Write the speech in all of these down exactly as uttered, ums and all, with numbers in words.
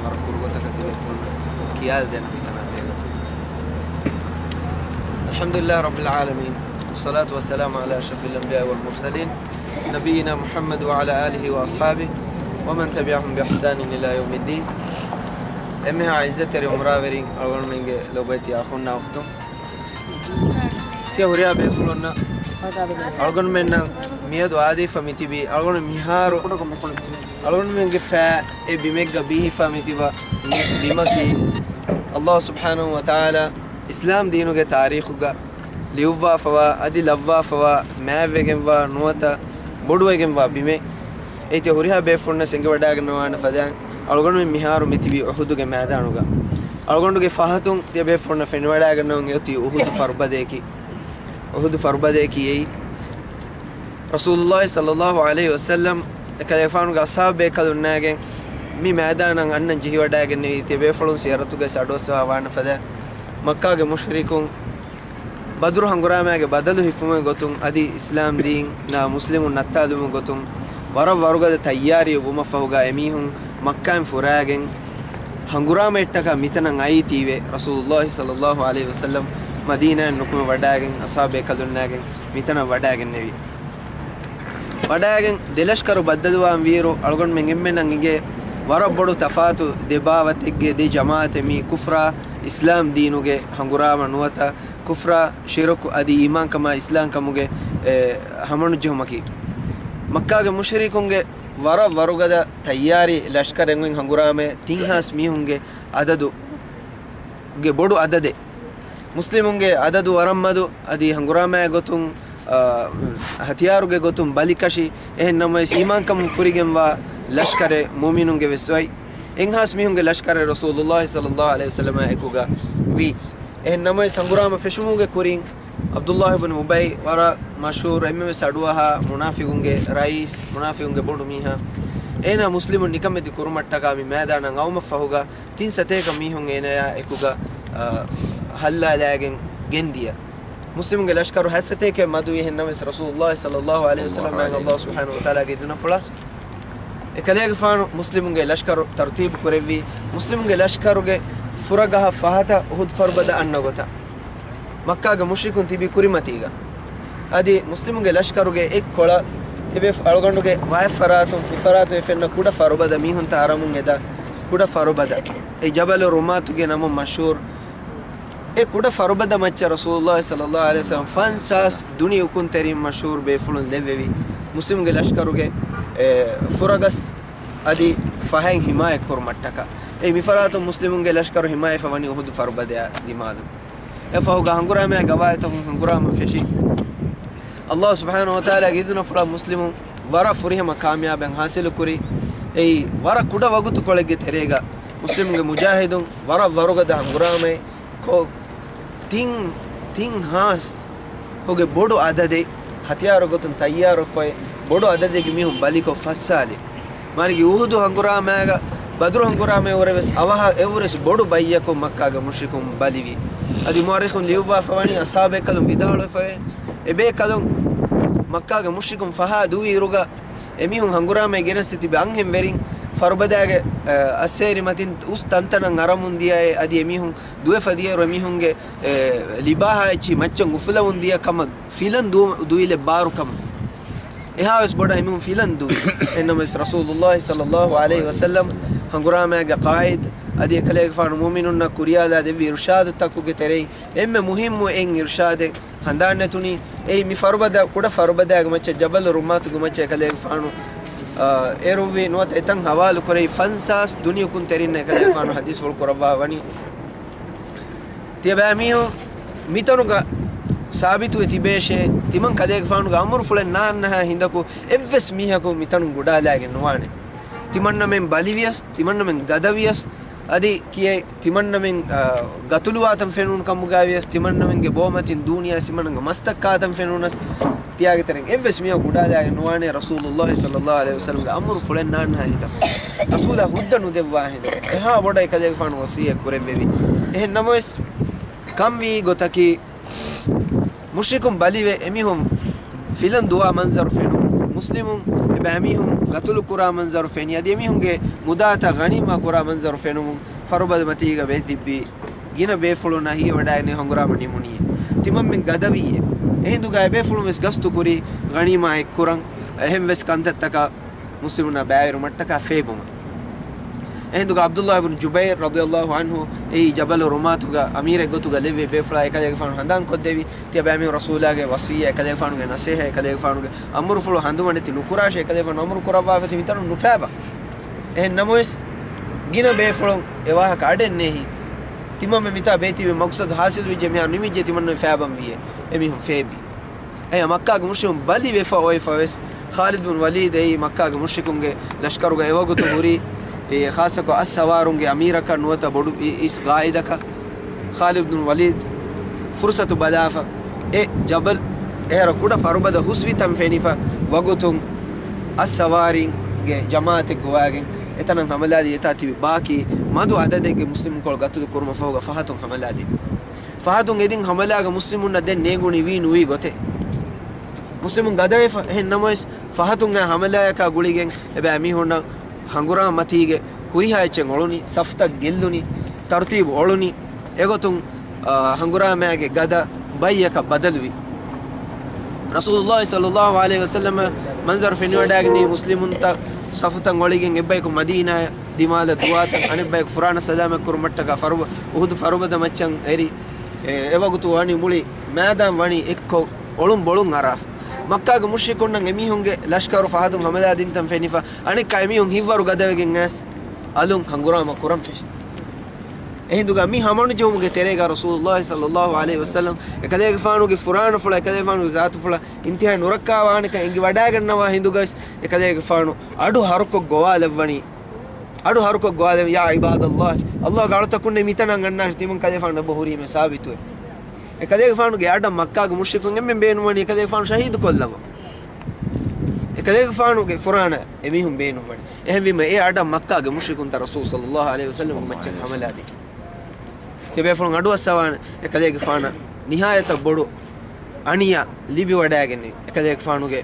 ވަރަށް ކުރު ގޮތަކަށް ތިބޭފުޅުންނަށް ކިޔާލަދޭނަން މިތަނާ ބެހޭގޮތުން. الحمد لله رب العالمين، والصلاة والسلام على أشرف الأنبياء والمرسلين، نبينا محمد وعلى آله وأصحابه ومن تبعهم بإحسان إلى يوم الدين. އެންމެހާ ޢިއްޒަތްތެރި ޢުމްރާވެރިން، އަޅުގަނޑުމެންގެ ލޮބުވެތި އަޚުންނާ އުޚްތުން. ތިޔަ ހުރިހާ ބޭފުޅުންނަށް އަޅުގަނޑުމެންނަށް މިއަދު އާދެވިފަ މިތިބީ، އަޅުގަނޑު މިހާރު އަޅުގަނޑުމެންގެ ފައި އެ ބިމެއްގަ ބީހިފަ މިތިބަ މި ބިމަކީ، ﷲ ސުބްޙާނަހޫ ވަތަޢާލާ އިސްލާމް ދީނުގެ ތާރީޚުގަ ލިޔުއްވާފަވާ، އަދި ލައްވާފަވާ، މާތްވެގެންވާ ނުވަތަ ބޮޑުވެގެންވާ ބިމެއް. އޭތި ހުރިހާ ބޭފުޅުންނަށް އެނގިވަޑައިގަންނަވާނެ ފަދައިން، އަޅުގަނޑުމެން މިހާރު މިތިބީ އުޙުދުގެ މައިދާނުގަ. އަޅުގަނޑުގެ ފަހަތުން ތިޔަބޭފުޅުންނަށް ފެނިވަޑައިގަންނަވަން އޮތީ އުޙުދު ފަރުބަދަޔަކީ. އުޙުދު ފަރުބަދަޔަކީ އެއީ. ރަސޫލުﷲ ޞައްލަﷲ ޢަލައިހި ވަސައްލަމް އެކަލޭގެފާނުގެ އަޞްޙާބު ބޭކަލުންނާގެން މި މައިދާނަށް އަންނަން ޖެހިވަޑައިގެންނެވީ. ތިޔަބޭފުޅުން ސިޔަރަތުގައި އަޑުއައްސަވާ ވާނެ ފަދަ މައްކާގެ މުޝްރިކުން ބަދުރު ހަނގުރާމައިގެ ބަދަލު ހިފުމުގެ ގޮތުން އަދި އިސްލާމް ދީނާ މުސްލިމުން ނައްތާލުމުގެ ގޮތުން ވަރަށް ވަރުގަދަ ތައްޔާރީއެއް ވުމަށްފަހުގަ އެމީހުން މައްކާއިން ފުރާގެން ހަނގުރާމައެއްޓަކާ މިތަނަށް އައީތީވެ، ރަސޫލުﷲ ޞައްލަﷲ ޢަލައިހި ވަސައްލަމް މަދީނާއިން ނުކުމެ ވަޑައިގެން އަޞްޙާބު ބޭކަލުންނާގެން މިތަނަށް ވަޑައިގެންނެވި. ވަޑައިގެން ދެލަޝްކަރު ބައްދަލުވާން ވީއިރު، އަޅުގަނޑުމެން އެންމެންނަށް އެނގޭ ވަރަށް ބޮޑު ތަފާތު ދެ ބާވަތެއްގެ ދެ ޖަމާޢަތެއް، މީ ކުފްރާ އިސްލާމް ދީނުގެ ހަނގުރާމަ ނުވަތަ ކުފްރާ ޝިރުކު އަދި އީމާންކަމާ އިސްލާމްކަމުގެ، އެ، ހަމަނުޖެހުމަކީ. މައްކާގެ މުޝްރިކުންގެ ވަރަށް ވަރުގަދަ ތައްޔާރީ ލަޝްކަރެއް އޮތް ހަނގުރާމައެއް، ތިން ހާސް މީހުންގެ އަދަދުގެ ބޮޑު އަދަދެއް. މުސްލިމުންގެ އަދަދު ވަރަށް މަދު، އަދި ހަނގުރާމައިގެ ގޮތުން، އާ، ހަތިޔާރުގެ ގޮތުން ބަލިކަށި، އެހެން ނަމަވެސް އީމާންކަމުން ފުރިގެންވާ ލަޝްކަރެއް މުއުމިނުންގެ ވެސް އޮތް. އެއްހާސް މީހުންގެ ލަޝްކަރެއް ރަސޫލުﷲ ޞައްލަﷲ ޢަލައިހި ވަސައްލަމާ އެކުގަ ވި. އެހެން ނަމަވެސް ހަނގުރާމަ ފެށުމުގެ ކުރިން ޢަބްދުﷲ ބިން އުބައްޔު ވަރަށް މަޝްހޫރު އެންމެވެސް އަޑުއަހާ މުނާފިގުންގެ ރައީސް، މުނާފިގުންގެ ބޮޑު މީހާ، އޭނާ މުސްލިމުން ނިކަމެތި ކުރުމަށްޓަކާ މި މައިދާނަށް އައުމަށްފަހުގަ ތިން ސަތޭކަ މީހުން އޭނަޔާ އެކުގަ، އަ، ހައްލާލައިގެން ގެންދިޔަ. މުސްލިމުންގެ ލަޝްކަރު ހަތް ސަތޭކައެއް މަދުވި. އެހެން ނަމަވެސް ރަސޫލުﷲ ޞައްލަﷲ ޢަލައިހި ވަސައްލަމާއި ﷲ ސުބްޙާނަހޫ ވަތަޢާލާގެ އިޒުނަފުޅަށް އެކަލޭގެފާނު މުސްލިމުންގެ ލަޝްކަރު ތަރުތީބު ކުރެއްވީ. މުސްލިމުންގެ ލަޝްކަރުގެ ފުރަގަހަށް ފަހަތަށް އުޙުދު ފަރުބަދަ އަންނަ ގޮތަށް މައްކާގެ މުޝްރިކުން ތިބި ކުރިމަތީގަ. އަދި މުސްލިމުންގެ ލަޝްކަރުގެ އެއް ކޮޅަށް ތިބޭ އަޅުގަނޑުގެ ވާތް ފަރާތުން، މި ފަރާތުން އެ ފެންނަ ކުޑަ ފަރުބަދަ މީހުންތައް އަރަމުން އެދާ ކުޑަ ފަރުބަދަ. އެ ޖަބަލު ރުމާތުގެ ނަމުން މަޝްހޫރު. އެ ކުޑަ ފަރުބަދަ މައްޗަށް ރަސޫލުﷲ ޞައްލަﷲ ޢަލައިހި ވަސައްލަމް ފަންސާސް ދުނި އުކުންތެރިން މަޝްހޫރު ބޭފުޅުން ލެއްވެވި. މުސްލިމުންގެ ލަޝްކަރުގެ، އެ، ފުރަގަސް އަދި ފަހަތް ހިމާޔަތް ކުރުމަށްޓަކާ. އެ މި ފަރާތުން މުސްލިމުންގެ ލަޝްކަރު ހިމާޔަތްވެފަ ވަނީ އުޙުދު ފަރުބަދަޔާ ދިމާލުން. އެ ފަހުގަ ހަނގުރާމައިގެ ގަވާއިދުތަކުން ހަނގުރާމަ ފެށި. ﷲ ސުބްޙާނަހޫ ވަތަޢާލާގެ އިޒުނަފުޅަށް މުސްލިމުން ވަރަށް ފުރިހަމަ ކާމިޔާބެއް ހާސިލުކުރި. އެއީ ވަރަށް ކުޑަ ވަގުތުކޮޅެއްގެ ތެރޭގަ މުސްލިމުންގެ މުޖާހިދުން ވަރަށް ވަރުގަދަ ހަނގުރާމައެއް ކޮށް، ތިން، ތިން ހާސް ހުގެ ބޮޑު އަދަދެއް ހަތިޔާރު ގޮތުން ތައްޔާރުކޮށް، ބޮޑު އަދަދެއްގެ މީހުން ބަލިކޮށް ފައްސާލި. މާނައީ އުޙުދު ހަނގުރާމައިގަ ބަދުރު ހަނގުރާމައި ވުރެ ވެސް އަވަހަށް އެއްވުރެސް ބޮޑު ބައްޔަކު މައްކާގެ މުޝްރިކުން ބަލިވި. އަދި މުއައްރިޚުން ލިޔުއްވާފަ ވަނީ އަޞްޙާބު ބޭކަލުން ވިދާޅުވެފަވޭ، އެބޭކަލުން މައްކާގެ މުޝްރިކުން ފަހާ ދުވި އިރުގަ އެމީހުން ހަނގުރާމައި ގެނެސް ތިބި އަންހެން ވެރިން ފަރުބަދާގެ، އަ، އައްސޭރި މަތިން އުސް ތަންތަނަށް އަރަމުން ދިޔައޭ. އަދި އެމީހުން ދުވެފަ ދިޔައިރު އެމީހުންގެ، އެ، ލިބާހާ އެއްޗިހި މައްޗަށް އުފުލަމުން ދިޔަ ކަމަށް ފިލަން ދު-، ދުވިލެއް ބާރު ކަމަށް. އެހާވެސް ބޮޑަށް އެމީހުން ފިލަން ދުވި. އެހެންނަމަވެސް ރަސޫލުﷲ ޞައްލަﷲ ޢަލައިހި ވަސައްލަމް ހަނގުރާމައިގެ ޤާއިދު އަދި އެކަލޭގެފާނު މުއުމިނުންނަށް ކުރިޔާލާ ދެއްވި އިރުޝާދުތަކުގެ ތެރެއިން އެންމެ މުހިއްމު އެއް އިރުޝާދެއް ހަނދާން ނެތުނީ، އެއީ މި ފަރުބަދަ، ކުޑަ ފަރުބަދައިގެ މައްޗަށް ޖަބަލު ރުމާތުގެ މައްޗަށް އެކަލޭގެފާނު، އާ، އޭރުވި ނުވަތަ އެތަން ހަވާލު ކުރެވި ފަންސާސް ދުނި އުކުންތެރިންނަށް އެކަލޭގެފާނު ޙަދީޘްފުޅު ކުރައްވާ ވަނީ. ތިޔަބައިމީހުން މިތަނުގަ ސާބިތުވެ ތިބޭށޭ، ތިމަން ކަލޭގެފާނުގެ އަމުރުފުޅެއް ނާންނަހާ ހިނދަކު އެއްވެސް މީހަކު މިތަނުން ގުޑާލާގެން ނުވާނެ. ތިމަންނަމެން ބަލިވިޔަސް، ތިމަންނަމެން ގަދަވިޔަސް، އަދި ކިޔޭ ތިމަންނަމެން، އާ، ގަތުލުވާތަން ފެނުނު ކަމުގައިވިޔަސް، ތިމަންނަމެންގެ ބޯމަތިން ދޫނިޔާ ތިމަންނަމެންގެ މަސްތައް ކާތަން ފެނުނަސް، ތިޔާގެ ތެރެއިން އެއްވެސް މީހަކު ގުޑާލާގެން ނުވާނެ ރަސޫލުﷲ ޞައްލަﷲ ޢަލައިހި ވަސައްލަމްގެ އަމުރު ފުޅެއް ނާންނަހާ ހިނދަކު. ރަސޫލާ ހުއްދަ ނުދެއްވާ ހިނދަކު. އެހާ ބޮޑަށް އެކަލޭގެފާނު ވަޞިއްޔަތް ކުރެއްވެވި. އެހެން ނަމަވެސް، ކަންވީ ގޮތަކީ، މުޝްރިކުން ބަލިވެ، އެމީހުން ފިލަން ދުވާ މަންޒަރު ފެނުމުން، މުސްލިމުން އެ އެމީހުން ގަތުލު ކުރާ މަންޒަރު ފެނި، އަދި އެމީހުންގެ މުދާތައް ޣަނީމާ ކުރާ މަންޒަރު ފެނުމުން ފަރުބަދަ މަތީގަ ބޭތިއްބި ގިނަ ބޭފުޅުންނާ ހީވަޑައިގެން ހަނގުރާމަ ނިމުނީ. ތިމަންމެން ގަދަވީއޭ. އެހިނދުގަ އެބޭފުޅުން ވެސް ގަސްތު ކުރީ ޣަނީމާ އެއްކުރަން، އެހެން ވެސް ކަންތައްތަކަށް މުސްލިމުންނާ ބައިވެރިވުމަށްޓަކާ ފޭބުމަށް. އެހިނދުގަ ޢަބްދުﷲ ބިން ޖުބައިރު ރަޟިޔަﷲ ޢަންހު އެއީ ޖަބަލު ރުމާތުގަ އަމީރެއް ގޮތުގަ ލެއްވި ބޭފުޅާ އެކަލޭގެފާނު ހަނދާން ކޮށްދެވި. ތިޔަބައިމީހުން ރަސޫލާގެ ވަޞިއްޔަތް، އެކަލޭގެފާނުގެ ނަޞޭޙަތް، އެކަލޭގެފާނުގެ އަމުރުފުޅު ހަނދުމަނެތި ނުކުރާށޭ، އެކަލޭގެފާނު އަމުރު ކުރައްވާފަތި މިތަނުން ނުފޭބާ. އެހެން ނަމަވެސް، ގިނަ ބޭފުޅުން އެ ވާހަކަ އަޑެއް ނޭހި. ތިމަންމެން މިތާ ބޭތިވި މަޤްޞަދު ޙާޞިލުވެއްޖެ، މިހާރު ނިމިއްޖެ، ތިމަންމެން ފޭބަން ވިއޭ. އެމީހުން ފޭބި. އެއީ މައްކާގެ މުޝްރިކުން ބަލިވެފަ އޮތްފަވެސް، ޚާލިދު ބިން ވަލީދު އެއީ މައްކާގެ މުޝްރިކުންގެ ލަޝްކަރުގަ އެވަގުތު ހުރީ، އެ ޚާއްޞަކޮށް އައްސަވާރުންގެ އަމީރަކަށް ނުވަތަ ބޮޑު އި-، އިސް ގާއިދަކަށް. ޚާލިދު ބިން ވަލީދު ފުރުޞަތު ބަލާފަ، އެ ޖަބަލް އެހެރަ ކުޑަ ފަރުބަދަ ހުސްވި ތަން ފެނިފަ ވަގުތުން އައްސަވާރީންގެ ޖަމާޢަތެއް ގޮވާގެން އެތަނަށް ހަމަލާދީ، އެތާ ތިބި ބާކީ މަދު އަދަދެއްގެ މުސްލިމުންކޮޅު ގަތުލު ކުރުމަށްފަހުގަ ފަހަތުން ހަމަލާދީ. ފަހަތުން އެދިން ހަމަލާގަ މުސްލިމުންނަށް ދެން ނޭނގުނީ ވީ ނުވީ ގޮތެއް. މުސްލިމުން ގަދަވެފަ. އެހެން ނަމަވެސް، ފަހަތުން އައި ހަމަލާޔަކާ ގުޅިގެން އެބައިމީހުންނަށް ހަނގުރާމަ މަތީގެ ހުރިހާ އެއްޗެއް އޮޅުނީ، ސަފުތައް ގެއްލުނީ، ތަރުތީބު އޮޅުނީ. އެގޮތުން، އާ، ހަނގުރާމައިގެ ގަދަ ބައްޔަކަށް ބަދަލުވި. ރަސޫލުﷲ ޞައްލަﷲ ޢަލައިހި ވަސައްލަމަ މަންޒަރު ފެނިވަޑައިގެންނެވި މުސްލިމުންތައް ސަފުތައް އޮޅިގެން އެއްބަޔަކު މަދީނާއަށް ދިމާލަށް ދުވާތަން، އަނެއްބަޔަކު ފުރާނަ ސަލާމަތް ކުރުމަށްޓަކާ ފަރުބަ-، އުޙުދު ފަރުބަދަ މައްޗަށް އެރި. އެ، އެވަގުތު ވަނީ މުޅި މައިދާން ވަނީ އެއްކޮށް އޮޅުން ބޮޅުން އަރާފަ. މައްކާގެ މުޝްރިކުންނަށް އެމީހުންގެ ލަޝްކަރު ފަހަތުން ހަމަލާ ދިންތަން ފެނިފަ، އަނެއްކާ އެމީހުން ހިތްވަރު ގަދަވެގެން އައިސް އަލުން ހަނގުރާމަ ކުރަން ފެށި. އެހިނދުގަ މި ހަމަނުޖެހުމުގެ ތެރޭގަ ރަސޫލުﷲ ޞައްލަﷲ ޢަލައިހި ވަސައްލަމް އެކަލޭގެފާނުގެ ފުރާނަފުޅަށް، އެކަލޭގެފާނުގެ ޒާތުފުޅަށް އިންތިހާއަށް ނުރައްކާވާނެކަން އެނގިވަޑައިގަންނަވާ ހިނދުގައިސް އެކަލޭގެފާނު އަޑު ހަރުކޮށް ގޮވާލައްވަނީ. އަޑު ހަރުކޮށް ގޮވާލެވި، ޔާ ޢިބާދަﷲ، ﷲގެ އަޅުތަކުންނޭ މިތަނަށް އަންނާށޭ، ތިމަން ކަލޭފާނު އެބަ ހުރީމޭ ސާބިތުވެ. އެކަލޭގެފާނުގެ އަޑަށް މައްކާގެ މުޝްރިކުން އެންމެން ބޭނުންވަނީ އެކަލޭގެފާނު ޝަހީދު ކޮށްލައްވަން. އެކަލޭގެފާނުގެ ފުރާނަ އެމީހުން ބޭނުންވަނީ. އެހެންވީމަ އެ އަޑަށް މައްކާގެ މުޝްރިކުންތައް ރަސޫލު ޞައްލަﷲ ޢަލައިހި ވަސައްލަމްގެ މައްޗަށް ހަމަލާދީ. ތިބޭފުޅުން އަޑުއައްސަވާނެ އެކަލޭގެފާނަށް ނިހާޔަތަށް ބޮޑު އަނިޔާ ލިބިވަޑައިގެންނެވި. އެކަލޭގެފާނުގެ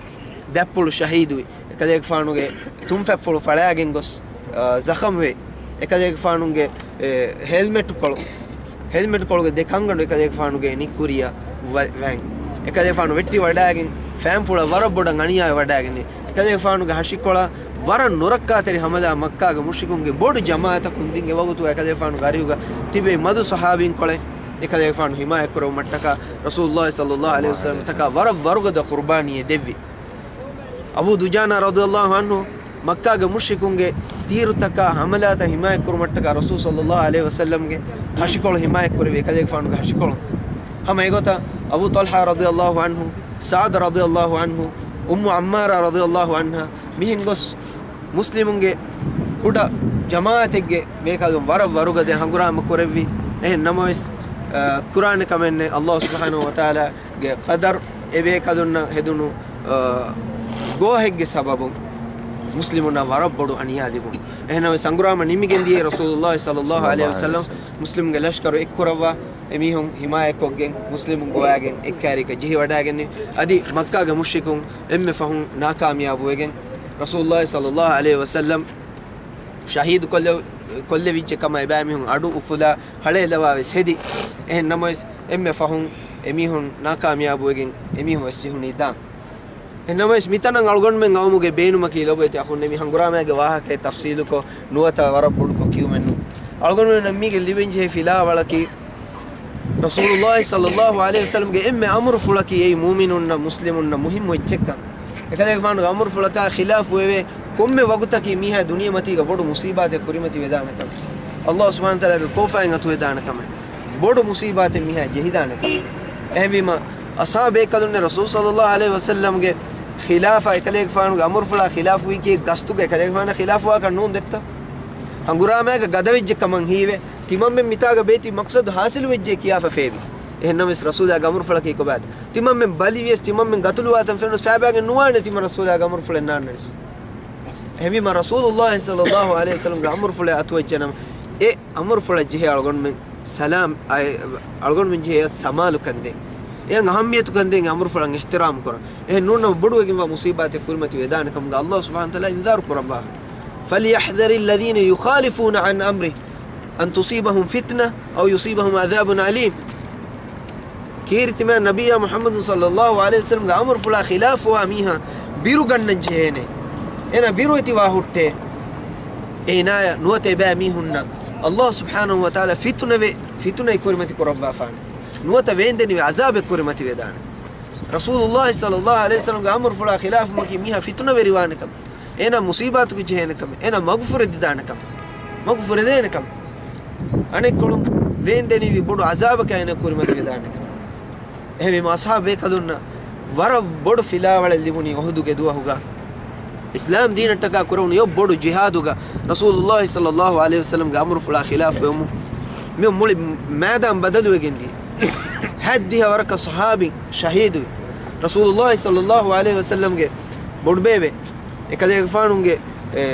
ދަތްޕުޅު ޝަހީދުވި. އެކަލޭގެފާނުގެ ތުންފަތްފުޅު ފަޅާގެން ގޮސް، އާ، ޒަޚަމްވެ. އެކަލޭގެފާނުގެ، އެ، ހެލްމެޓުކޮޅު، ހެލްމެޓުކޮޅުގެ ދެ ކަންގަނޑު އެކަލޭގެފާނުގެ ނިއްކުރިއަށް ވަ-، ވަން. އެކަލޭގެފާނު ވެއްޓިވަޑައިގެން ފައިންޕުޅަށް ވަރަށް ބޮޑަށް އަނިޔާވެވަޑައިގެންނެވި. އެކަލޭގެފާނުގެ ހަށިކޮޅަށް ވަރަށް ނުރައްކާތެރި ހަމަލާ މައްކާގެ މުޝްރިކުންގެ ބޮޑު ޖަމާޢަތަކުން ދިން. އެވަގުތު އެކަލޭގެފާނުގެ އަރިހުގަ ތިބޭ މަދު ޞަޙާބީންކޮޅެއް އެކަލޭގެފާނު ހިމާޔަތްކުރެވުމަށްޓަކާ ރަސޫލުﷲ ޞައްލަﷲ ޢަލައިހި ވަސައްލަމްތަކާ ވަރަށް ވަރުގަދަ ޤުރުބާނީއެއް ދެއްވި. އަބޫ ދުޖާނާ ރަޟިޔަﷲ ޢަންހު މައްކާގެ މުޝްރިކުންގެ ތީރުތަކާ ހަމަލާތައް ހިމާޔަތްކުރުމަށްޓަކާ ރަސޫލު ޞައްލަﷲ ޢަލައިހި ވަސައްލަމްގެ ހަށިކޮޅު ހިމާޔަތްކުރެއްވި އެކަލޭގެފާނުގެ ހަށިކޮޅު. ހަމަ އެގޮތަށް އަބޫ ޠަލްޙާ ރަޟިޔަﷲ ޢަންހު، ސަޢްދު ރަޟިޔަﷲ ޢަންހު، އުއްމު ޢައްމާރާ ރަޟިޔަﷲ ޢަންހާ މިހެން ގޮސް މުސްލިމުންގެ ކުޑަ ޖަމާޢަތެއްގެ ބޭކަލުން ވަރަށް ވަރުގަދަ ހަނގުރާމަ ކުރެއްވި. އެހެން ނަމަވެސް، އަ، ކުރާނެ ކަމެއް ނެތް. ﷲ ސުބްޙާނަހޫ ވަތަޢާލާގެ ޤަދަރު އެބޭކަލުންނަށް ހެދުނު، އަ، ގޯހެއްގެ ސަބަބުން މުސްލިމުންނަށް ވަރަށް ބޮޑު އަނިޔާ ލިބުނު. އެހެން ނަމަވެސް ހަނގުރާމަ ނިމިގެން ދިޔައީ ރަސޫލުﷲ ޞައްލަﷲ ޢަލައިހި ވަސައްލަމް މުސްލިމުންގެ ލަޝްކަރު އެއްކުރައްވާ، އެމީހުން ހިމާޔަތްކޮށްގެން މުސްލިމުން ގޮވާގެން އެއްކާރިއަކަށް ޖެހިވަޑައިގެންނެވި. އަދި މައްކާގެ މުޝްރިކުން އެންމެ ފަހުން ނާކާމިޔާބުވެގެން ރަސޫލުﷲ ޞައްލަﷲ ޢަލައިހި ވަސައްލަމް ޝަހީދު ކޮށްލެ-، ކޮށްލެވިއްޖެ ކަމަށް އެބައިމީހުން އަޑު އުފުލާ ހަޅޭލަވާ ވެސް ހެދި. އެހެން ނަމަވެސް، އެންމެ ފަހުން އެމީހުން ނާކާމިޔާބުވެގެން އެމީހުން ވެސް ޖެހުނީ ދާން. އެހެން ނަމަވެސް، މިތަނަށް އަޅުގަނޑުމެން އައުމުގެ ބޭނުމަކީ ލޮބުވެތި އަޚުންނޭ މި ހަނގުރާމައިގެ ވާހަކައެއް ތަފްޞީލުކޮށް ނުވަތަ ވަރަށް ބޮޑުކޮށް ކިޔުމެއް ނޫން. އަޅުގަނޑުމެންނަށް މީގެ ލިބެންޖެހޭ ފިލާވަޅަކީ، ރަސޫލުﷲ ޞައްލަﷲ ޢަލައިހި ވަސައްލަމްގެ އެންމެ އަމުރުފުޅަކީ އެއީ މުއުމިނުންނަށް، މުސްލިމުންނަށް މުހިއްމު އެއްޗެއްކަން. އެކަލޭގެފާނުގެ އަމުރުފުޅަކާ ޚިލާފުވެވޭ ކޮންމެ ވަގުތަކީ މީހާ ދުނިޔެމަތީގަ ބޮޑު މުޞީބާތެއް ކުރިމަތިވެދާނެ ކަމެއް. ﷲ ސުބްޙާނަހޫ ވަތަޢާލާގެ ކޯފާއިން އަތުވެދާނެ ކަމެއް. ބޮޑު މުޞީބާތެއް މީހާ ޖެހިދާނެ ކަމެއް. އެހެންވީމަ، އަޞްޙާބު ބޭކަލުންނެއް ރަސޫލު ޞައްލަﷲ ޢަލައިހި ވަސައްލަމްގެ ޚިލާފަށް، އެކަލޭގެފާނުގެ އަމުރުފުޅާ ޚިލާފުވީކީ ގަސްތުގަ އެކަލޭގެފާނަށް ޚިލާފުވާކަށް ނޫން ދެއްތަ؟ ހަނގުރާމައިގަ ގަދަވެއްޖެ ކަމަށް ހީވެ، ތިމަންމެން މިތާގަ ބޭތި މަޤްޞަދު ޙާޞިލުވެއްޖޭ ކިޔާފަ ފޭބި. އެހެންނަމަވެސް ރަސޫލާގެ އަމުރުފުޅަކީ ކޮބާތޯ؟ ތިމަންމެން ބަލިވިޔަސް، ތިމަންމެން ގަތުލުވާތަން ފެނުނަސް ފައިބާގެން ނުވާނެ ތިމަން ރަސޫލާގެ އަމުރުފުޅެއް ނާންނަނިސް. އެހެންވީމަ ރަސޫލުﷲ ޞައްލަﷲ ޢަލައިހި ވަސައްލަމްގެ އަމުރުފުޅެއް އަތުވެއްޖެނަމަ، އެ އަމުރުފުޅަށް ޖެހޭ އަޅުގަނޑުމެން ސަލާމް، އައި، އަޅުގަނޑުމެން ޖެހޭ ސަމާލުކަން ދޭން. އެހެން އަހައްމިޔަތުކަން ދޭން އެ އަމުރުފުޅަށް އިޙްތިރާމް ކުރަން. އެހެން ނޫން ނަމަ ބޮޑުވެގެންވާ މުޞީބާތެއް ކުރިމަތި ވެދާނެ ކަމުގަ ﷲ ސުބްޙާނަހޫ ވަތަޢާލާ އިންޒާރު ކުރައްވާފަ. فَلْيَحْذَرِ الَّذِينَ يُخَالِفُونَ عَنْ أَمْرِهِ أَنْ تُصِيبَهُمْ فِتْنَةٌ أَوْ يُصِيبَهُمْ عَذَابٌ أَلِيمٌ. ކީރިތިމާ ނަބިއްޔާ މުޙައްމަދު ޞައްލައްލާހު ޢަލައިހި ވަސައްލަމްގެ އަމުރުފުޅާ ޚިލާފުވާ މީހާ ބިރުގަންނަން ޖެހޭނެ. އޭނާ ބިރުވެތިވާ ހުއްޓޭ، އޭނާޔަށް ނުވަތަ އެބައިމީހުންނަށް ﷲ ސުބްޙާނަހޫ ވަތަޢާލާ ފިތުނަވެ، ފިތުނައެއް ކުރިމަތި ކުރައްވާފާނެ. ނުވަތަ ވޭންދެނިވި ޢަޒާބެއް ކުރިމަތި ވެދާނެ. ރަސޫލުﷲ ޞައްލައްލާހު ޢަލައިހި ވަސައްލަމްގެ އަމުރުފުޅާ ޚިލާފުވުމަކީ މީހާ ފިތުނަވެރިވާނެ ކަމެއް، އޭނާ މުޞީބާތުގަ ޖެހޭނެ ކަމެއް، އޭނާ މަގުފުރެދިދާނެ ކަމެއް، މަގުފުރެދޭނެ ކަމެއް. އަނެއްކޮޅުން ވޭންދެނިވި ބޮޑު ޢަޒާބަކާ އޭނާ ކުރިމަތި ވެދާނެ ކަމެއް. އެހެންވީމަ އަޞްޙާބު ބޭކަލުންނަށް ވަރަށް ބޮޑު ފިލާވަޅެއް ލިބުނީ އުޙުދުގެ ދުވަހުގަ. އިސްލާމް ދީނަށްޓަކާ ކުރެވުނު އެއް ބޮޑު ޖިހާދުގަ ރަސޫލުﷲ ޞައްލައްލާހު ޢަލައިހި ވަސައްލަމްގެ އަމުރުފުޅާ ޚިލާފުވެވުމުން މި މުޅި މައިދާން ބަދަލުވެގެން ދިޔަ. ހަތްދިހަ ވަރަކަށް ޞަޙާބީން ޝަހީދުވި. ރަސޫލުﷲ ޞައްލައްލާހު ޢަލައިހި ވަސައްލަމްގެ ބޮޑުބޭބެ އެކަލޭގެފާނުގެ، އެ،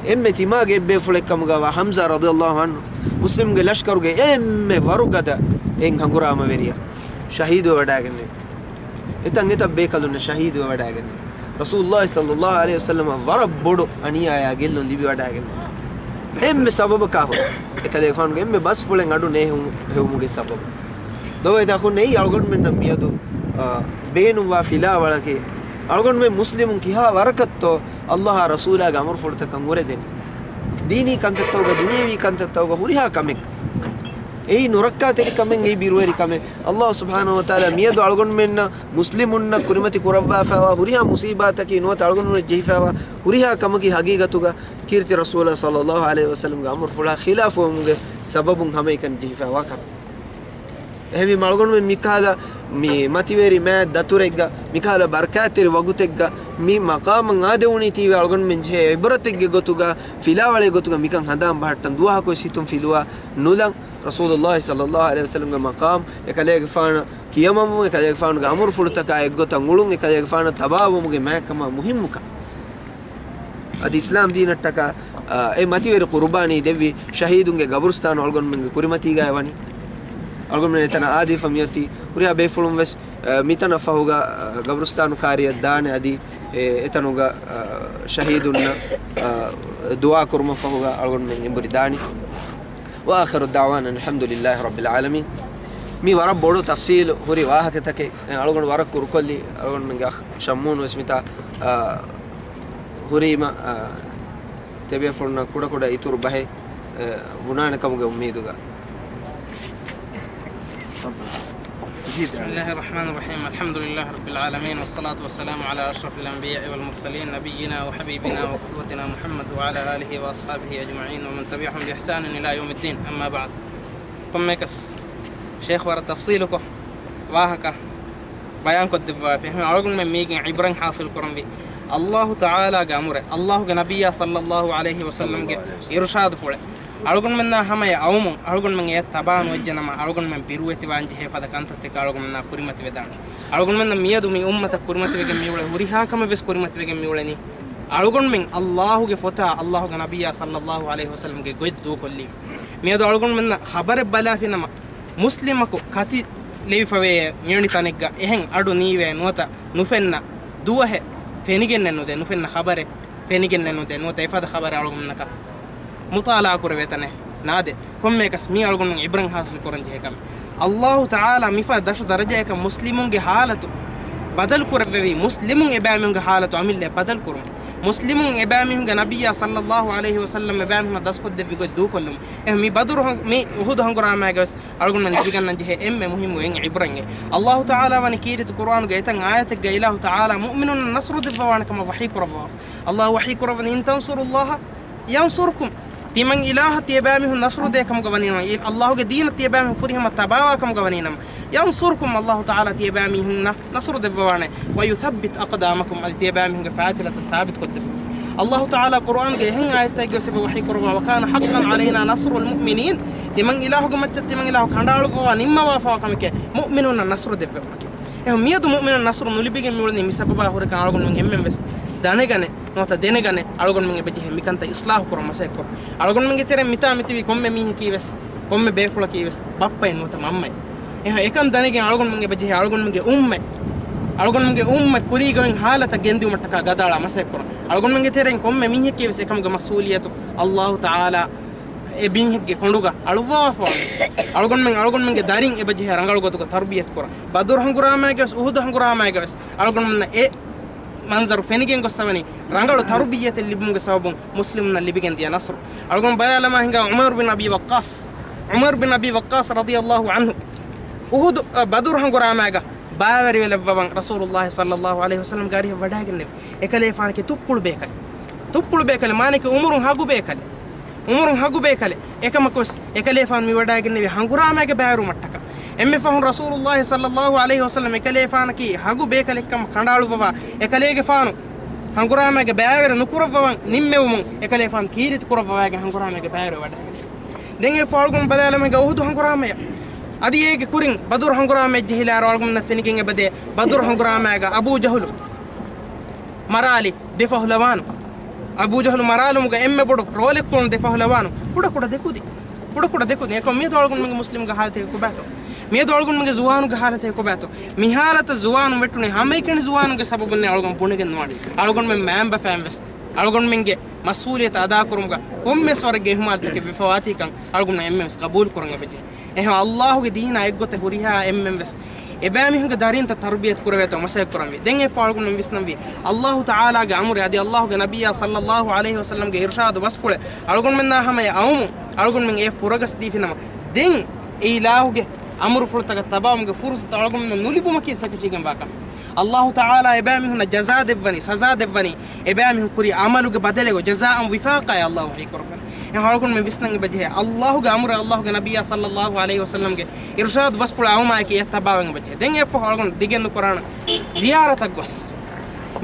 އެންމެ ތިމާގެ އެއްބޭފުޅެއް ކަމުގަވާ ޙަމްޒާ ރަޟިޔައްލާހު ޢަންހު މުސްލިމުންގެ ލަޝްކަރުގެ އެންމެ ވަރުގަދަ އެއް ހަނގުރާމަވެރިޔާ ޝަހީދުވެވަޑައިގެންނެވި. އެތަން އެތައް ބޭކަލުންނަށް ޝަހީދުވެވަޑައިގެންނެވި. ރަސޫލުﷲ ޞައްލައްލާހު ޢަލައިހި ވަސައްލަމަށް ވަރަށް ބޮޑު އަނިޔާޔާ ގެއްލުން ލިބިވަޑައިގެންނެވި. އެންމެ ސަބަބަކާ ހުރެ އެކަލޭގެފާނުގެ އެންމެ ބަސްފުޅެއް އަޑު ނޭހު-، ހެވުމުގެ ސަބަބު. ދޮވެ ތަކުން އެއީ އަޅުގަނޑުމެންނަށް މިއަދު، އާ، ބޭނުންވާ ފިލާވަޅަކީ، އަޅުގަނޑުމެން މުސްލިމުން ކިހާ ވަރަކަށްތޯ ﷲ އާ ރަސޫލާގެ އަމުރުފުޅުތަކަށް އުރެދެނީ. ދީނީ ކަންތައްތަކުގަ، ދުނިޔެވީ ކަންތައްތަކުގަ ހުރިހާ ކަމެއް. އެއީ ނުރައްކާތެރި ކަމެއް، އެއީ ބިރުވެރި ކަމެއް. ﷲ ސުބްޙާނަހޫ ވަތަޢާލާ މިއަދު އަޅުގަނޑުމެންނަށް މުސްލިމުންނަށް ކުރިމަތި ކުރައްވާފައިވާ ހުރިހާ މުޞީބާތަކީ ނުވަތަ އަޅުގަނޑުމެންނަށް ޖެހިފައިވާ ހުރިހާ ކަމަކީ ހަގީގަތުގަ ކީރިތި ރަސޫލާ ޞައްލައްލާހު ޢަލައިހި ވަސައްލަމްގެ އަމުރުފުޅާ ޚިލާފުވުމުގެ ސަބަބުން ހަމައެކަނި ޖެހިފައިވާ ކަމެއް. އެހެންވީމަ އަޅުގަނޑުމެން މިކަހަލަ މި މަތިވެރި މާތް ދަތުރެއްގަ، މިކަހަލަ ބަރަކާތްތެރި ވަގުތެއްގަ، މި މަޤާމަށް އާދެވުނީތީވެ އަޅުގަނޑުމެން ޖެހޭ ޢިބްރަތެއްގެ ގޮތުގަ، ފިލާވަޅެއް ގޮތުގަ މިކަން ހަނދާން ބަހައްޓަން ދުވަހަކުވެސް ހިތުން ފިލުވާ ނުލަން. ރަސޫލުﷲ ޞައްލައްލާހު ޢަލައިހި ވަސައްލަމްގެ މަޤާމް، އެކަލޭގެފާނަށް ކިޔަމަންވުން، އެކަލޭގެފާނުގެ އަމުރުފުޅުތަކާ އެއްގޮތަށް އުޅުން، އެކަލޭގެފާނަށް ތަބާވުމުގެ މާތްކަމާ މުހިއްމުކަން. އަދި އިސްލާމް ދީނަށްޓަކާ، އާ، އެ މަތިވެރި ޤުރުބާނީ ދެއްވި ޝަހީދުންގެ ގަބުރުސްތާނު އަޅުގަނޑުމެންގެ ކުރިމަތީގައި ވަނީ. އަޅުގަނޑުމެން އެތަނަށް އާދެވިފަ މިއޮތީ ހުރިހާ ބޭފުޅުން ވެސް، އާ، މިތަނަށް ފަހުގަ، އާ، ގަބުރުސްތާނު ކާރިއަށް ދާނެ އަދި އެ، އެތަނުގަ، އާ، ޝަހީދުންނަށް، އާ، ދުޢާ ކުރުމަށް ފަހުގަ އަޅުގަނޑުމެން އެނބުރި ދާނީ. وآخر دعوانا أن الحمد لله رب العالمين. މީ ވަރަށް ބޮޑު ތަފްސީލު ހުރި ވާހަކަތަކެއް. އަޅުގަނޑު ވަރަށް ކުރުކޮށްލި، އަޅުގަނޑުމެންގެ އަޚް ޝައްމޫން ވެސް މިތާ، އާ، ހުރީމަ، އާ، ތިބޭފުޅުންނަށް ކުޑަކުޑަ އިތުރު ބަހެއް، އާ، ބުނާނެ ކަމުގެ އުއްމީދުގަ. بسم الله الرحمن الرحيم. الحمد لله رب العالمين، والصلاة والسلام على أشرف الأنبياء والمرسلين، نبينا وحبيبنا وقدوتنا محمد وعلى آله وأصحابه أجمعين ومن تبعهم بإحسان إلى يوم الدين. أما بعد. ކޮންމެއަކަސް ޝޭޚް ވަރަށް ތަފްސީލުކޮށް، ވާހަކަ ބަޔާންކޮށްދެއްވާފަ، އެހެން އަޅުގަނޑުމެން މީގެން ޢިބްރަތް ޙާޞިލް ކުރަންވީ. އައްލާހު ތަޢާލާގެ އަމުރެއް، އައްލާހުގެ ނަބިއްޔާ ޞައްލައްލާހު ޢަލައިހި ވަސައްލަމްގެ އިރުޝާދުފުޅެއް، އަޅުގަނޑުމެންނާ ހަމަޔަށް އައުމުން، އަޅުގަނޑުމެން އެޔަށް ތަބާނުވެއްޖެނަމަ، އަޅުގަނޑުމެން ބިރުވެތިވާންޖެހޭ ފަދަ ކަންތައްތަކެއް އަޅުގަނޑުމެންނާ ކުރިމަތިވެދާނެ. އަޅުގަނޑުމެންނަށް މިއަދު މި އުއްމަތަށް ކުރިމަތިވެގެން މިއުޅެނީ، ހުރިހާ ކަމެއް ވެސް ކުރިމަތިވެގެން މިއުޅެނީ، އަޅުގަނޑުމެން އައްލާހުގެ ފޮތާ، އައްލާހުގެ ނަބިއްޔާ ޞައްލައްލާހު ޢަލައިހި ވަސައްލަމްގެ ގޮތް ދޫކޮށްލީ. މިއަދު އަޅުގަނޑުމެންނަށް ޚަބަރެއް ބަލާފިނަމަ، މުސްލިމަކު ކަތި ލެވިފަވޭ މިވެނި ތަނެއްގަ އެހެން އަޑު ނީވޭ ނުވަތަ ނުފެންނަ ދުވަހެއް ފެނިގެންނެއް ނުދޭ، ނުފެންނަ ޚަބަރެއް ފެނިގެންނެއް ނުދޭ، ނުވަތަ އެފަދަ ޚަބަރެއް އަޅުގަނޑުމެންނަކަށް މުޠާލަޢާ ކުރެވޭ ތަނެއް ނާދޭ. ކޮންމެއަކަސް މީ އަޅުގަނޑުމެން ޢިބްރަތް ޙާޞިލް ކުރަން ޖެހޭ ކަމެއް. އައްލާހު ތަޢާލާ މިފަދަ ދަށު ދަރަޖައަކަށް މުސްލިމުންގެ ޙާލަތު ބަދަލު ކުރެއްވެވީ، މުސްލިމުން އެބައިމީހުންގެ ޙާލަތު އަމިއްލައަށް ބަދަލު ކުރުމުން. މުސްލިމުން އެބައިމީހުންގެ ނަބިއްޔާ ޞައްލައްލާހު ޢަލައިހި ވަސައްލަމް އެބައިމީހުންނަށް ދަސްކޮށްދެއްވި ގޮތް ދޫކޮށްލުމުން. އެހެން މި ބަދުރު ހަން-، މި އުޙުދު ހަނގުރާމާގަވެސް އަޅުގަނޑުމެން ލިބިގަންނަން ޖެހޭ އެންމެ މުހިއްމު އެއް ޢިބްރަތް. އައްލާހު ތަޢާލާ ވަނީ ކީރިތި ޤުރުއާނުގެ އެތައް އާޔަތެއްގަ އިލާހު ތަޢާލާ މުއުމިނުންނަށް ނަޞްރު ދެއްވަވާނެ ކަމަށް ވަޙީ ކުރައްވާފަ. އައްލާހު ވަޙީ ކުރައްވަނީ، "إن تنصروا الله ينصركم." ތިމަން އިލާހަށް ތިޔަބައިމީހުން ނަޞްރު ދޭ ކަމުގަ ވަނީނަމަ، އެ އައްލާހުގެ ދީނަށް ތިޔަބައިމީހުން ފުރިހަމަ ތަބާވާ ކަމުގަ ވަނީނަމަ، ينصركم، އައްލާހު ތަޢާލާ ތިޔަބައިމީހުންނަށް ނަޞްރު ދެއްވަވާނެ. "ويثبت أقدامكم"، އަދި ތިޔަބައިމީހުންގެ ފާތިލަތައް ސާބިތު ކޮށްދެއްވާނެ. އައްލާހު ތަޢާލާ ޤުރުއާންގެ އެހެން އާޔަތެއްގަ ވެސް އެބަ ވަޙީ ކުރައްވާ، "وكان حقا علينا نصر المؤمنين." ތިމަން އިލާހުގެ މައްޗަށް ތިމަން އިލާހު ކަނޑައަޅުއްވަވާ ނިންމަވާފަވާ ކަމެކޭ މުއުމިނުންނަށް ނަޞްރު ދެއްވުމަކީ. އެހެން މިއަދު މުއުމިނުން ނަޞްރު ނުލިބިގެން މިއުޅެނީ މި ސަބަބާ ހުރެކަން އަޅުގަނޑުމެން އެންމެން ވެސް ދަނެގަނެ، ނުވަތަ ދެނެގަނެ، އަޅުގަނޑުމެން އެބަޖެހޭ މިކަންތައް އިޞްލާޙު ކުރަން މަސައްކަތް ކުރުން. އަޅުގަނޑުމެންގެ ތެރެއިން މިތާ މިތިބި ކޮންމެ މީހަކީ ވެސް، ކޮންމެ ބޭފުޅަކީ ވެސް ބައްޕައެއް ނުވަތަ މަންމައެއް. އެހެން އެކަން ދަނެގެން އަޅުގަނޑުމެން އެބަޖެހޭ އަޅުގަނޑުމެންގެ އުއްމަތް، އަޅުގަނޑުމެންގެ އުއްމަތް ކުރީގައި ހާލަތަށް ގެންދިއުމަށްޓަކާ ގަދައަޅާ މަސައްކަތް ކުރަން. އަޅުގަނޑުމެންގެ ތެރެއިން ކޮންމެ މީހެއްގެވެސް އެކަމުގެ މަސްއޫލިއްޔަތު އައްލާހު ތަޢާލާ އެ މީހެއްގެ ކޮނޑުގަ އަޅުއްވާފަވަން. އަޅުގަނޑުމެން އަޅުގަނޑުމެންގެ ދަރިން އެބަޖެހޭ ރަނގަޅު ގޮތުގަ ތަރުބިޔަތު ކުރަން. ބަދުރު ހަނގުރާމައިގަވެސް، އުހުދު ހަނގުރާމައިގަވެސް އަޅުގަނޑުމެންނަށް އެ މަންޒަރު ފެނިގެން ގޮއްސަވަނީ ރަނގަޅު ތަރުބިއްޔަތެއް ލިބުމުގެ ސަބަބުން މުސްލިމުންނަށް ލިބިގެން ދިޔަ ނަޞްރު. އަޅުގަނޑު ބަލާލަމާ ހިނގާ ޢުމަރު ބިން އަބީ ވައްޤާޞް، ޢުމަރު ބިން އަބީ ވައްޤާޞް ރަޟިޔައްލާހު ޢަންހު އުހުދު، އަ، ބަދުރު ހަނގުރާމައިގަ ބައިވެރިވެލައްވަވަން ރަސޫލުއްލާހި ޞައްލައްލާހު ޢަލައިހި ވަސައްލަމްގެ އަރިހަށް ވަޑައިގެންނެވި. އެކަލޭފާނަކީ ތުއްޕުޅު ބޭކަލެއް. ތުއްޕުޅު ބޭކަލެއް މާނައަކީ އުމުރުން ހަގު ބޭކަލެއް. އުމުރުން ހަގު ބޭކަލެއް. އެކަމަކުވެސް އެކަލޭފާނު މިވަޑައިގެންނެވި ހަނގުރާމައިގަ ބައިވެރިވުމަށްޓަކާ. އެންމެ ފަހުން ރަސޫލުއްލާހި ޞައްލައްލާހު ޢަލައިހި ވަސައްލަމް އެކަލޭފާނަކީ ހަގު ބޭކަލެއްކަމަށް ކަނޑައަޅުއްވަވާ، އެކަލޭގެފާނު ހަނގުރާމައިގަ ބައިވެރި ނުކުރައްވަވަން ނިންމެވުމުން އެކަލޭފާނު ކީރިތި ކުރައްވަވައިގެން ހަނގުރާމައިގަ ބައިވެރިވެވަޑައިގެން. ދެން އެއަށްފަހު އަޅުގަނޑު ބަލާލަމާ ހިނގާ އުހުދު ހަނގުރާމަޔަށް. އަދި އޭގެ ކުރިން ބަދުރު ހަނގުރާމައަށް ޖެހިލާއިރު އަޅުގަނޑުމެންނަށް ފެނިގެން އެބަދޭ ބަދުރު ހަނގުރާމައިގަ އަބޫ ޖަހުލު މަރާލި ދެ ފަހުލަވާނު. އަބޫ ޖަހުލު މަރާލުމުގަ އެންމެ ބޮޑު ރޯލެއް ކުޅުނު ދެ ފަހުލަވާނު. ކުޑަކުޑަ ދެކުދި. ކުޑަކުޑަ ދެކުދި. އެކަމަކު މިއަދު އަޅުގަނޑުމެންގެ މުސްލިމްގެ ހާލަތެއް ކޮބާތޯ؟ މިއަދު އަޅުގަނޑުމެންގެ ޒުވާނުގެ ހާލަތެއް ކޮބާތޯ؟ މި ހާލަތަށް ޒުވާނުން ވެއްޓުނީ ހަމައެކަނި ޒުވާނުންގެ ސަބަބުންނޭ އަޅުގަނޑު ބުނެގެން ނުވާނެ. އަޅުގަނޑުމެން މައިންބަފައިން ވެސް އަޅުގަނޑުމެންގެ މަސްއޫލިއްޔަތު އަދާކުރުމުގަ ކޮންމެސް ވަރެއްގެ އިހުމާލުތަކެއް ވެފަވާތީކަން އަޅުގަނޑު އެންމެންވެސް ގަބޫލުކުރަން އެބަޖެހޭ. އެހެން އައްލާހުގެ ދީނާ އެއްގޮތަށް ހުރިހާ އެންމެންވެސް އެބައިމީހުންގެ ދަރީންތައް ތަރުބިޔަތު ކުރެވޭތޯ މަސައްކަތް ކުރަންވީ. ދެން އެއަށްފަހު އަޅުގަނޑުމެން ވިސްނަންވީ، އައްލާހު ތަޢާލާގެ އަމުރެއް އަދި އައްލާހުގެ ނަބިއްޔާ ޞައްލައްލާހު ޢަލައިހި ވަސައްލަމްގެ އިރުޝާދު ބަސްފުޅެއް އަޅުގަނޑުމެންނާ ހަމަޔަށް އައުމުން އަޅުގަނޑުމެން އެ ފުރަގަސް ދީފިނަމަ، ދެން އެ އިލާހުގެ އަމުރުފުޅުތަކަށް ތަބާވުމުގެ ފުރުޞަތު އަޅުގަނޑުމެންނަށް ނުލިބުމަކީ ސަކަށީގެންވާ ކަމެއް. އައްލާހު ތަޢާލާ އެބައިމީހުންނަށް ޖަޒާ ދެއްވަނީ، ސަޒާ ދެއްވަނީ، އެބައިމީހުން ކުރި ޢަމަލުގެ ބަދަލެއް ޖަޒާއަން ވިފާޤާއޭ އައްލާހު ވަޙީކުރައްވަނީ. އެހެން އަޅުގަނޑުމެން ވިސްނަން އެބަޖެހޭ، އައްލާހުގެ އަމުރެއް އައްލާހުގެ ނަބިއްޔާ ޞައްލައްލާހު ޢަލައިހި ވަސައްލަމްގެ އިރުޝާދު ބަސްފުޅަށް އައުމާއެކީ އެއަށް ތަބާވާން އެބަޖެހޭ. ދެން އެއަށްފަހު އަޅުގަނޑު ދިގެއް ނުކުރާނަން. ޒިޔާރަތަށް ގޮސް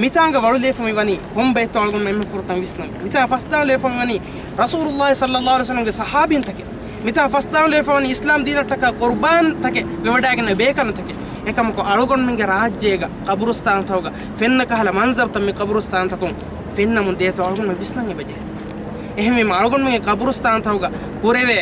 މިތާނގަ ވަޅުލައިފަ މިވަނީ ކޮންބައެއްތޯ އަޅުގަނޑު އެންމެ ފުރަތަމަ ވިސްނަން. މިތާ ފަސްދާން ލައިފަ މިވަނީ ރަސޫލުއްލާހި ޞައްލައްލާހު ޢަލައިހި ވަސައްލަމްގެ ޞަޙާބީންތަކެއް. މިތާ ފަސްދާން ލައިފަ މިވަނީ އިސްލާމް ދީނަށްޓަކާ ޤުރުބާންތަކެއް ވެވަޑައިގެންނެވި ބޭކަލުންތަކެއް. އެކަމަކު އަޅުގަނޑުމެންގެ ރާއްޖޭގަ ޤަބުރުސްތާނުތަކުގަ ފެންނަ ކަހަލަ މަންޒަރުތައް މި ޤަބުރުސްތާނުތަކުން ފެންނަމުން ދޭތޯ އަޅުގަނޑުމެން ވިސްނަން އެބަޖެހޭ. އެހެންވީމަ އަޅުގަނޑުމެންގެ ޤަބުރުސްތާނުތަކުގަ ކުރެވޭ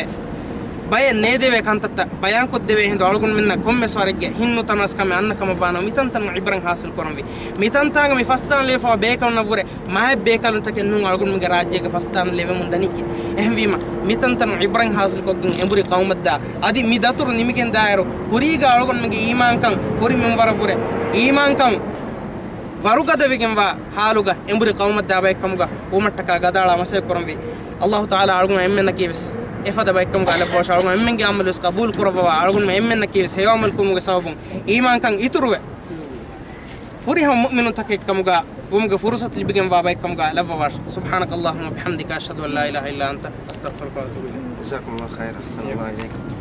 ބައެއް ނޭދެވޭ ކަންތައްތައް ބަޔާންކޮށްދެވޭ ހިނދު އަޅުގަނޑުމެންނަށް ކޮންމެސް ވަރެއްގެ ހިތް ނުތަނަވަސްކަމެއް އަންނަ ކަމަށްވާނަމަ މިތަންތަނުން ޢިބްރަތް ޙާޞިލް ކުރަންވީ. މިތަންތާނގަ މި ފަސްދާން ލައިފަވާ ބޭކަލުންނަށްވުރެ މާތް ބޭކަލުންތަކެއް ނޫން އަޅުގަނޑުމެންގެ ރާއްޖޭގަ ފަސްދާން ލެވެމުން ދަނީކީ. އެހެންވީމަ މިތަންތަނުން ޢިބްރަތް ޙާޞިލްކޮށްގެން އެނބުރި ޤައުމަށްދާ އަދި މި ދަތުރު ނިމިގެން ދާއިރު ކުރީގަ އަޅުގަނޑުމެންގެ އީމާންކަން ކުރިމަންވަރަށްވުރެ އީމާންކަން ވަރުގަދަވެގެންވާ ޙާލުގަ އެނބުރި ޤައުމަށްދާ ބައެއްކަމުގަ ވުމަށްޓަކާ ގަދައަޅާ މަސައްކަތް ކުރަންވީ. އައްލާހު ތަޢާލާ އަޅުގަނޑު އެންމެންނަކީވެސް އެފަދަ ބައެއްކަމުގަ ލައްވަވާށި. އަޅުގަނޑު އެންމެންގެ ޢަމަލުވެސް ޤަބޫލު ކުރައްވަވާ، އަޅުގަނޑު އެންމެންނަކީވެސް ހެޔޮ ޢަމަލު ކުރުމުގެ ސަބަބުން އީމާންކަން އިތުރުވެ، ފުރިހަމަ މުއުމިނުންތަކެއްކަމުގަ ވުމުގެ ފުރުޞަތު ލިބިގެންވާ ބައެއްކަމުގަ ލައްވަވާށި. سبحانك اللهم وبحمدك، أشهد أن لا إله إلا أنت، أستغفرك وأتوب إليك. جزاكم الله خيرا، أحسن الله إليكم.